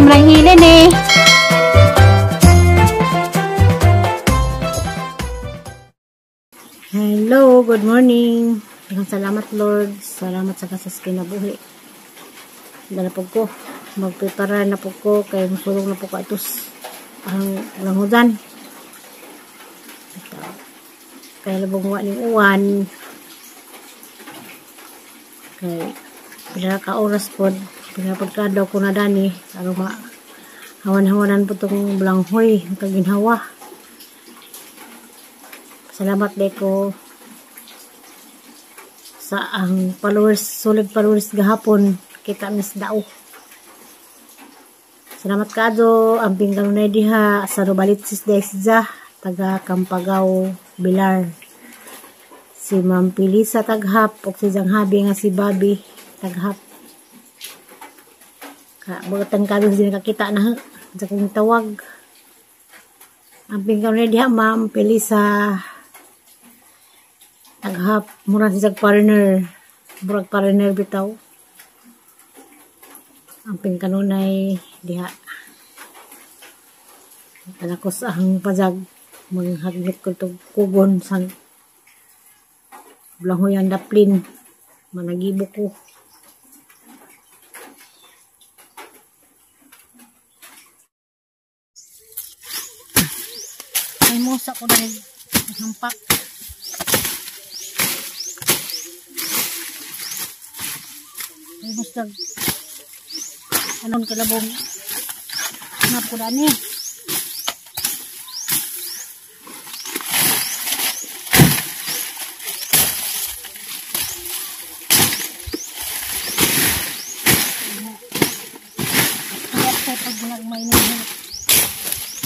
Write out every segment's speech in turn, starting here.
Ma'am Rahila ni. Hello, good morning. Salamat Lord. Salamat sa kasas kinabuhi. Dala po ko. Magprepara na po ko kay musulong na po ko atos ang langhudan. Kay labong wa ning uwan. Kay pila ka oras pod, pila pod kadlaw ko na dani aron ma hawan-hawanan po tong blanghoy ang kaginhawa. Salamat deko sa ang followers, solid followers gahapon kita Miss Dao. Salamat kaado ang pingganunay diha sa Rubalitsis Desja taga Kampagaw Bilar. Si Ma'am Pilisa Taghap o si Jang Habi nga si Bobby Taghap. Ka bugatan kado din nakakita na sa kong tawag. Ang pingganunay diha Ma'am Pilisa Taghap, mura si jag partner, murag partner bitaw. Ang pingkanunay diha. Talakos ang pajag manghagnit ko itong kugon sang blanghoyan daplin managibo ko. Ay musa ko dahil hampak. Ay musa anon kalabong nap ko dani. Kaya pag nagmay na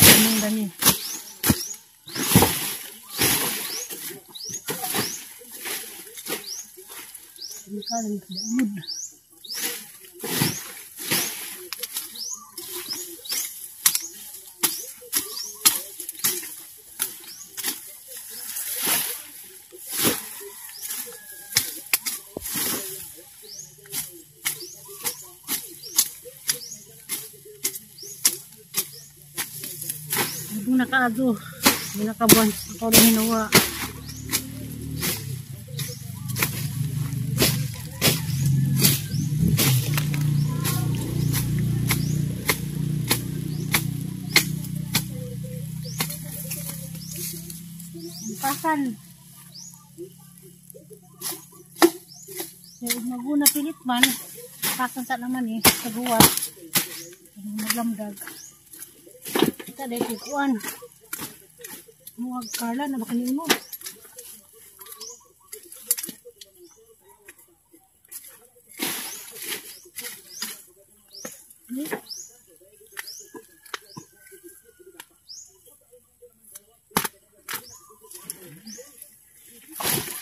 anong dani. Ang kalang nakaado, nakabuan ako rin hinawa. Pasan. Maguna pilit man, pasan sa naman eh, sa guwas. Maglamdag. Kita dahil kukuan. Muag Carla na baka mo.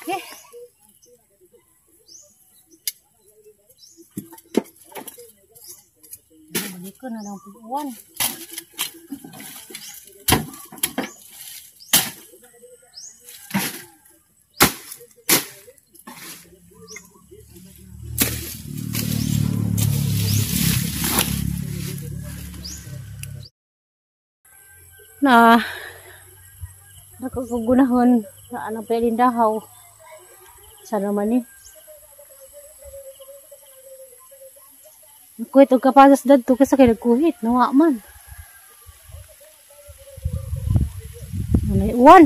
Okay. Balik ko na lang pag-uwan. Na nakakugunahon na anang pwedeng dahaw sana man eh nagkuhit og kapasas dadto kasi kay nagkuhit nawa man manay uwan.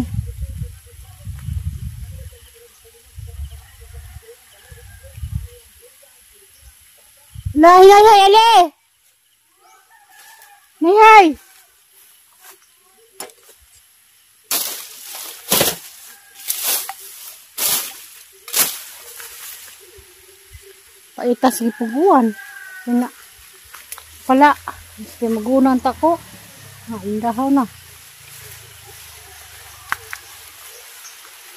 Nay nay nay ele nay hay. Paitas gipuguan. Wala. Pala. Sige magunan ta ko. Naindahaw na.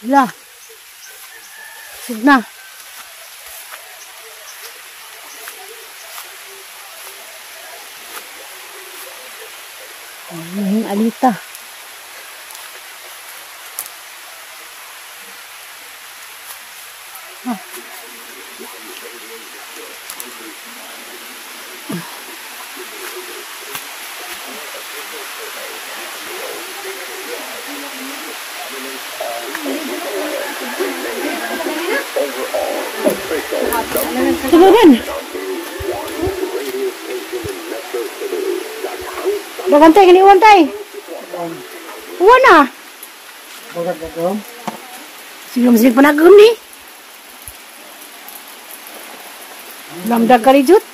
Wala. Sig na. Ay, alita. Ah. Tulogan. Dagan tay, kani uwan tay. Uwan na. Sige, masig panagom ni. Lamdag ka rin, Jut.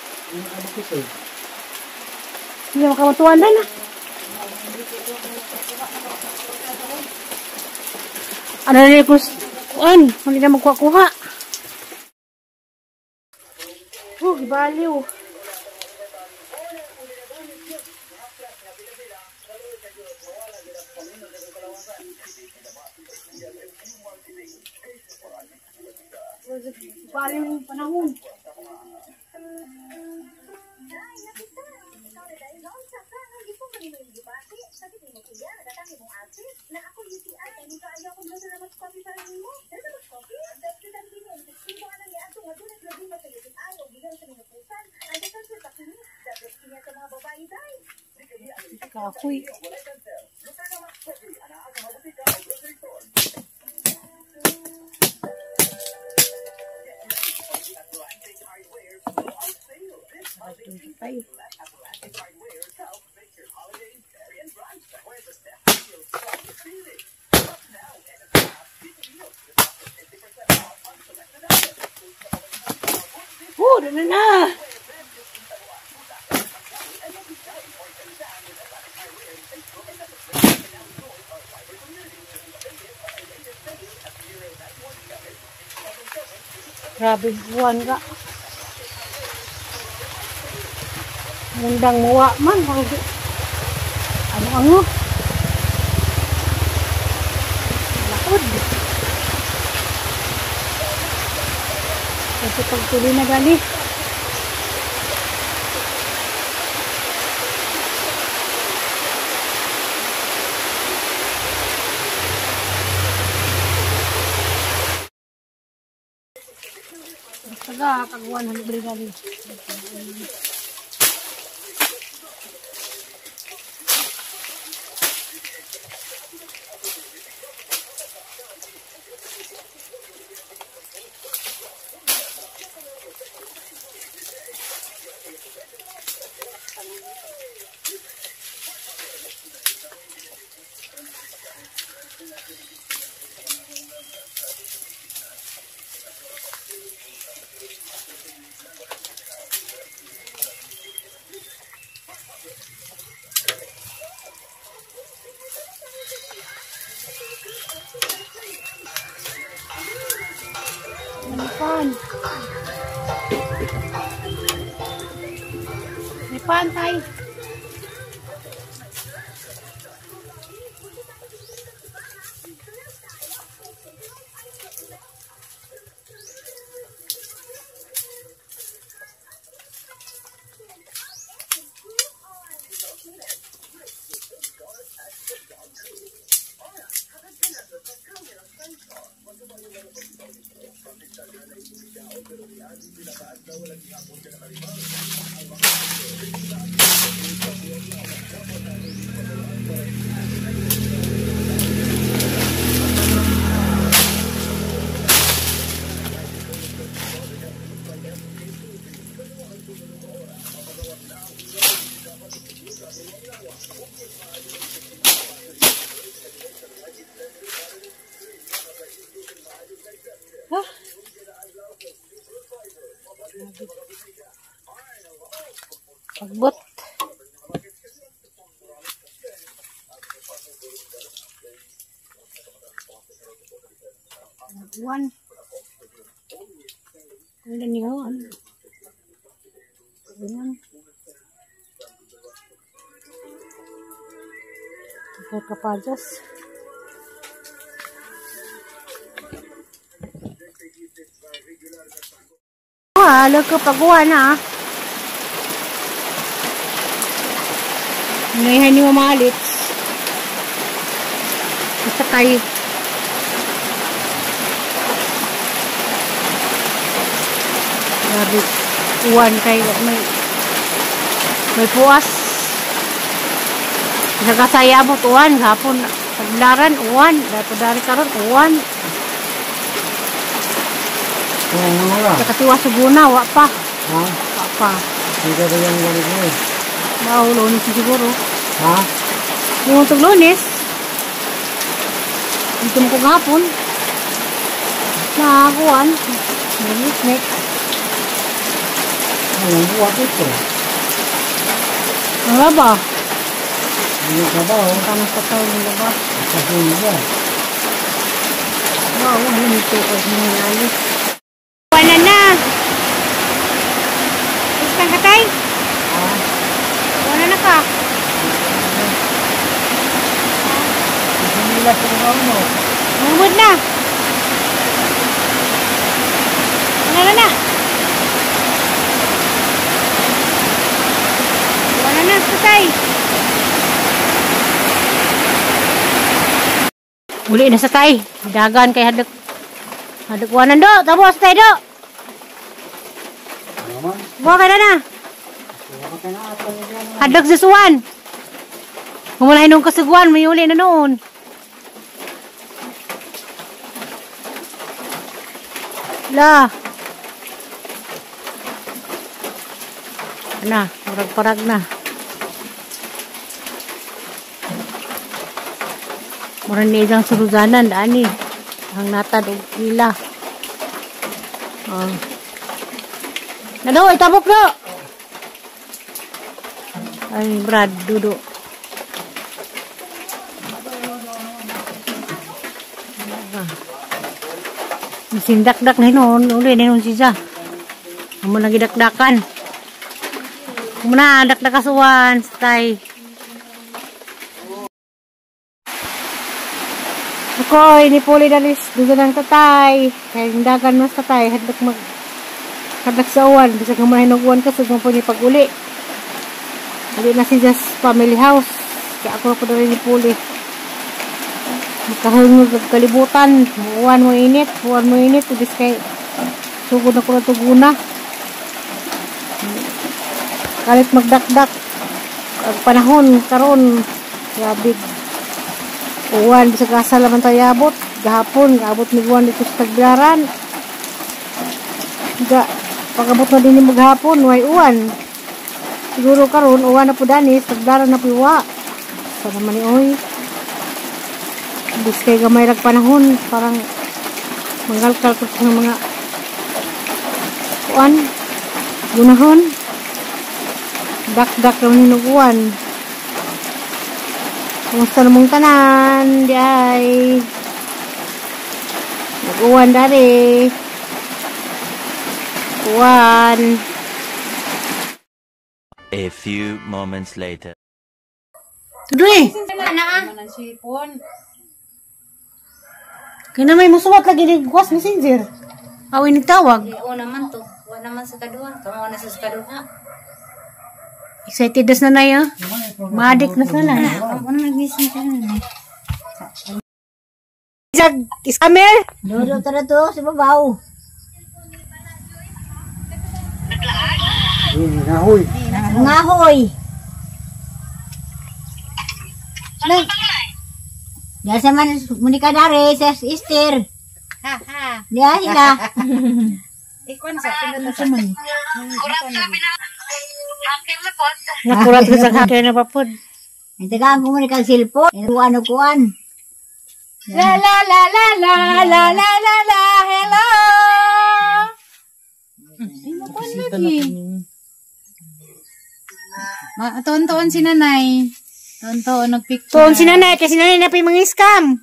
Hindi makamatuan na na. Ano na yung kuan? Hindi na magkuha-kuha. Oh, gibaliw. Baliw yung panahon. Kahoy. Ay. Oh, na na. Grabe, buwan ka. Mundang muwa man. Ano ano? Laod. Kasi pagtuloy na gali. Basta ka, pag 100 gali. Nipan. Nipan tay. Ah. Pagbot. One. Ano niyo? Ano? Ganyan. Kapajas. Ah, ko pagwa na. Ngayon ni mamalit. Basta tayo. Grabe. Uwan kayo. May puas. Nagasaya mo uwan. Hapon. Taglaran, uwan. Dato dari karon uwan. Sa katiwa suguna, wa pa. Ha? Wa pa. Hindi ba yung galit mo eh? Mao, Lunes siguro. Ha? Yung tug Lunes. Dito mo ko gahapon. Nakakuan. Lunes next. Anong buwat ito? Ang laba. Hindi ka ba oh? Ang sa tayo ng laba. Kasi ba? Wow, ano nito? Ay, wala na. Gusto ka tay? Ha? Wala na ka. Kasi nila sa mo. Mumod na. Wala na. Wala na, tatay. Uli na sa tay. Dagan kay hadlok. Hadlok wanan do. Tapos tay do. Ano man? Buwa kay na. Hadlok sa suwan. Kumulahin nung kasuguan, may uli na noon. La. Na, parag-parag na. Murag ni isang suruganan, ani. Ang natad og pila. Oh. Nado, itabok do. Ay, Brad, dudo. Sindakdak na hinon, uli na hinon siya. Amo lagi dakdakan. Muna, dakdakasuan, tay. Ako, ini puli dalis, dugo ng tatay. Kaya yung dagan mas tatay, hadlok mag, hadlok sa uwan. Bisag nga mga hinuguan ka, sugmang po niya pag-uli. Uli na si Jas family house. Kaya ako po dali ni puli. Makahungog ang kalibutan. Uwan mo init, uwan mo init. Ibis kay sugod na ko na tuguna. Kalit magdakdak. Ang panahon, karon grabe. Uwan, bisag asa laman tayo abot. Gahapon, abot ni uwan dito sa Tagbilaran. Ga, pag-abot na din ni maghapon, way uwan. Siguro karon uwan na po danis, Tagbilaran na po iwa. Sa naman ni oy. Bis kay gamay rag panahon, parang manggalkal ko sa mga kuan, gunahon. Dakdak naman hinuguan. Kumusta namong tanan? Di ay. Nag-uwan dari. Uwan. A few moments later. Tudoy! Kaya na may musuwat lagi ni Gwas Messenger. Awin nagtawag. Oo naman to. Wa naman sa kaduha. Kamo na sa kaduha. Excited na sa nanay ah. Madik na sa nanay. Ako na nag-messenger na. Isag, scammer! Dodo tara to sa babaw. Ngahoy. Ngahoy. Diyan sa man Monica Dare sa Easter. Ha ha. Diyan sila. Nakurat ko sa hacker na papod. Ang tagaan ko muna kang cellphone. Kuan o kuan. La la la la la la la la la, hello! Tuon-tuon si nanay. Tuon-tuon nagpicture. Tuon si nanay, kasi nanay na pa yung mga scam.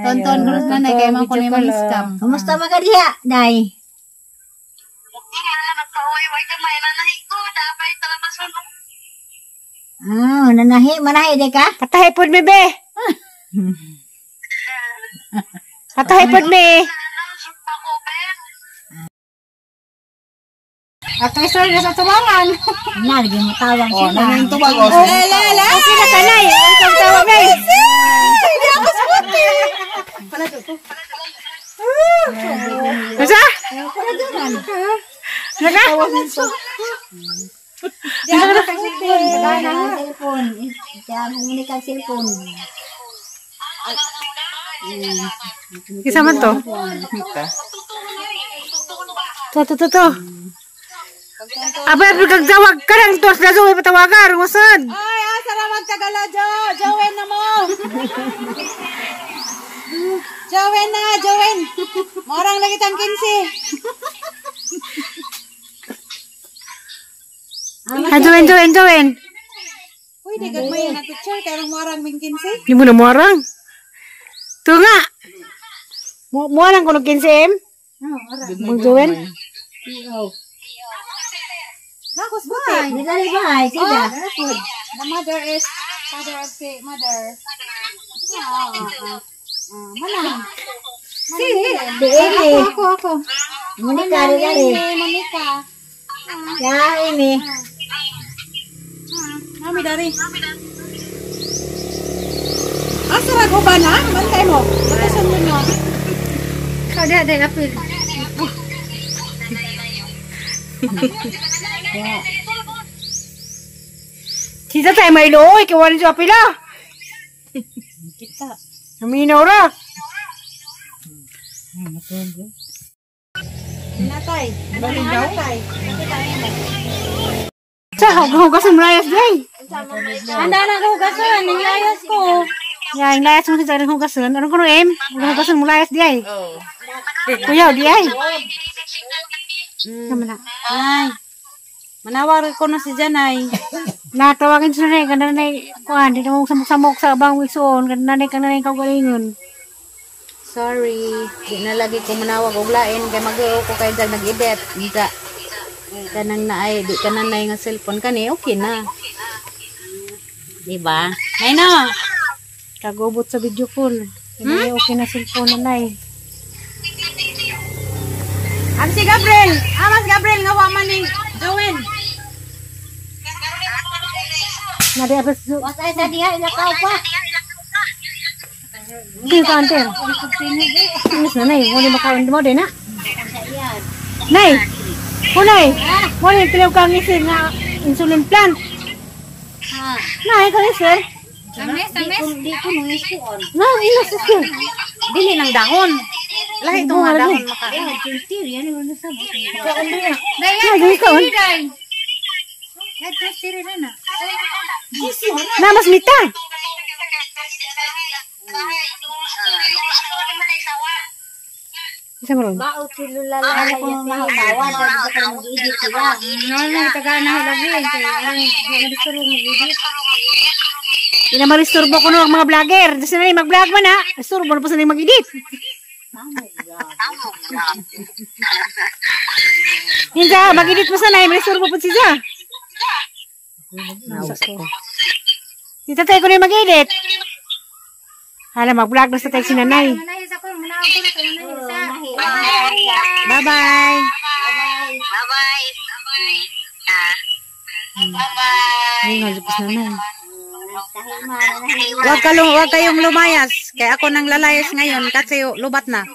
Tuon-tuon ko si nanay, kaya man ko na yung mga scam. Kumusta man ka diha, Day? Ah, nanahi, manahi di ka? Patahi pod mi be. Patahi pod mi. At sorry na sa tumangan. Na, lagi mo tawag sila. La la la. Okay na kanay. Ang tawag nay. Masa? Naka? Tagaan ang cellphone. Tagaan mo ni kang cellphone. Isa man to. To to to to. Abay kag tawag ka lang to sa Zoe patawagan ngusad. Ay, asa ra magkagala Jo. Jowen na mo. Jowen na, Jowen. Morang lagi tang 15. Ah, Jowen, Jowen, Jowen. Uy, di gagmay na picture kay rang morang ming 15. Di mo na muarang. To nga. Muarang ko nog 15 M. Mong Jowen. Nakos buti. Di dali ba? Sida. The mother is father of si mother. Manang. Si. Di Amy. Ako, ako. Monica, di dali. Amy, Monica. Ya, Amy. Mami dari. Asa ra ko ba na? Bantay mo. Batasan mo no. Kada dai apil. Kita tayo may looy, kay wala siya apila. Kita. Naminaw ra. Natay. Natay. Sa hugasan mo layas day. Handa na ko hugasan, ning layas ko. Ya, yung layas mo sa hugasan. Ano ko no, em? Hugasan mo layas day. Kuya, di ay. Naman na. Ay. Manawag ko na si Janay. Natawagin siya na ganda na kuan, di na mo samok-samok sa abang wisuon, ganda na kang nanay kaugalingon. Sorry, di na lagi ko manawag og lain kay mag-o ko kay jag nag-edit. Unsa? Kanang naay, di kanan nay nga cellphone kani, okay na. Di ba? Nay no. Kagubot sa video call. Hindi okay na cellphone na nay. Am si Gabriel. Amas Gabriel nga wa man ning Jowen. Nadi apes Was ay sa diha ilakaw pa. Hindi ka ante. Inis na nay, wala makaon mo din na. Nay. Hunay. Wala pilaw kang isin nga insulin plant. Ha. Nay, kani sir. Tamis, tamis. Di ko nung isuon. Na, inas sir. Dili ng dahon. Lahi itong mga dahon maka. Eh, tiri ano na sa buti. Na, dili ka on. Na mas mita. Isa mo ron. Mao kilo lalala ko mahawa dali ka mag-edit sila. No, no, taga na lagi. Di na maristurbo ko no ang mga vlogger. Diyos na mag-vlog man ha. Isturbo na po sa mag-edit. Hinsa, mag-edit mo sana. Maristurbo po siya. Si tatay ko na yung mag-edit. Hala, mag-vlog na sa tayo si nanay. Bye-bye. Ay, nga, po si nanay. Wag kayong lumayas. Kaya ako nang lalayas ngayon kasi lubat na.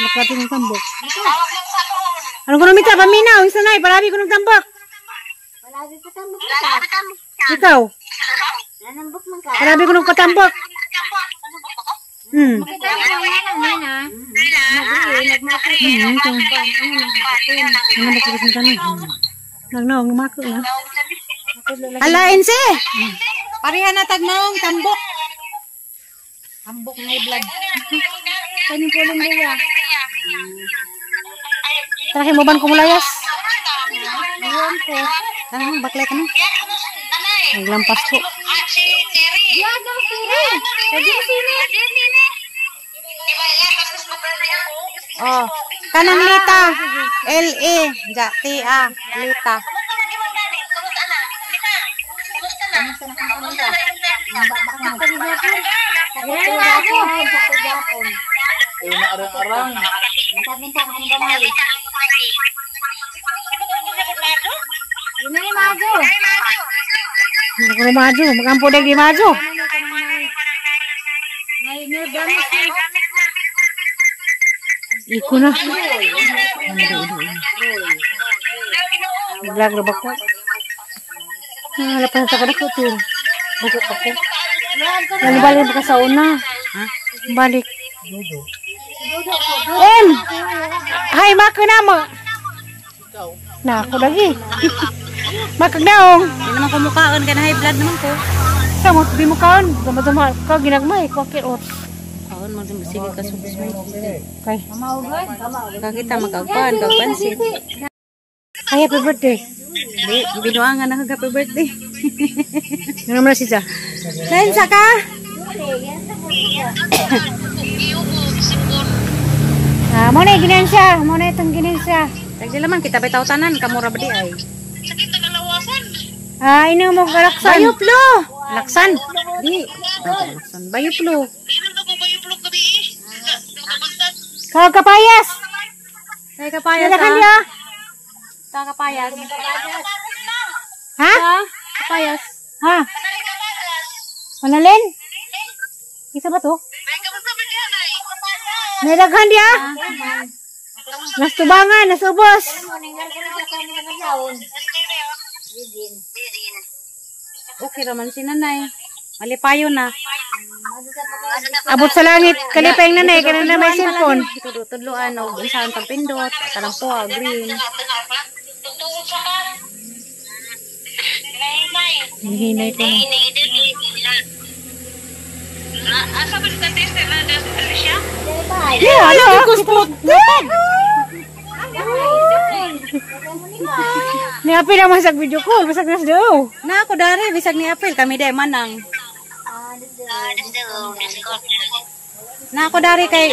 Maklapin ng tambok. Anong kuno mita? Paminaw, isa na, palabi ko ng tambok. Wala ko tambok ka. Ikaw, Nanambok man ka. palabi ko ng katambok. Ano ba kulit nito? Nagnaong, lumako na. Ala, Ense! Pareha na tagnaong tambok. Tambok ng vlog. Kanyang pulong niya. Tara, mo ban kumulayas? Tara, baklay ka na. Naglampas ko. Oh, kanang Lita. L E ja T A Lita. Arang-arang. Hindi ko lumadyo. Magampo dahil di madyo. Iko na. Vlog na ba ko? Hala pa sa takada ko to. Bakit ako? Balik ka sa una. Ha? Balik. Em! Hay, mako na mo. Na ako lagi. Makagnaong. Di naman ko mukaon kay na high blood naman ko. Sa mo di mo kaon, dama-dama ka ginagmay ko oats. Kaon man sige ka subos mo. Kay. Kakita magkaguan, kag pansit. Ay, happy birthday. Di binuangan na kag happy birthday. Ano naman na siya? Lensa ka? Ah, mo na ginansya, mo na itong ginansya. Tagdi man kita bitaw tanan kamura ba di ay. Ah, ino mo galaksan. Bayuplo. Laksan. Di. Laksan bayuplo. Kag kapayas. Tay kapayas. Dalakan niya. Ta kapayas. Ha? Ha? Kapayas. Ha? Manalin? Isa ba to? Nilaghan diya? Nas tubangan, nas ubos. Okay raman si nanay. Malipayo na. Abot sa langit, kalipay ang nanay, kanang na may cellphone. Tudluan og unsaon pagpindot, kanang puwa green. Hinay ko na. Yeah, ano? Ni Api naman sa video call, basag nas daw. Na ako dare bisag ni April kami day manang. Na ako dare kay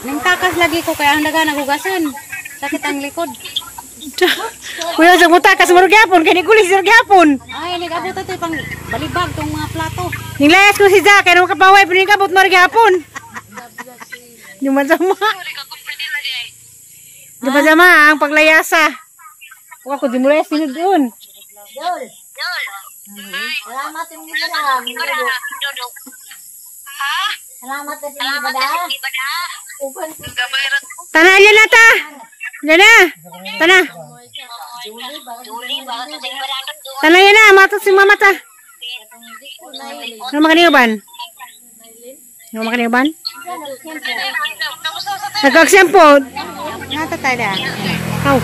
ning takas lagi ko kay ang daga nagugasan. Sakit ang likod. Kuya sa muta kas murag gyapon kay ni gulis murag gyapon. Ay, nag-abot ito pang balibag tong mga plato. Ning layas ko si Jack kay nung kapaway pero ning kabot murag gyapon. Dumadama. Dumadama ang paglayasa. Wa ko di mo layas tinud doon. Dol. Salamat yung ibada. Salamat sa ibada. Tana alya na ta. Alya na. Tana. Tana yan na, matot si mama ta. Ano makaniuban? Ano makaniuban? Nagkaksempo. Nata tayo. How?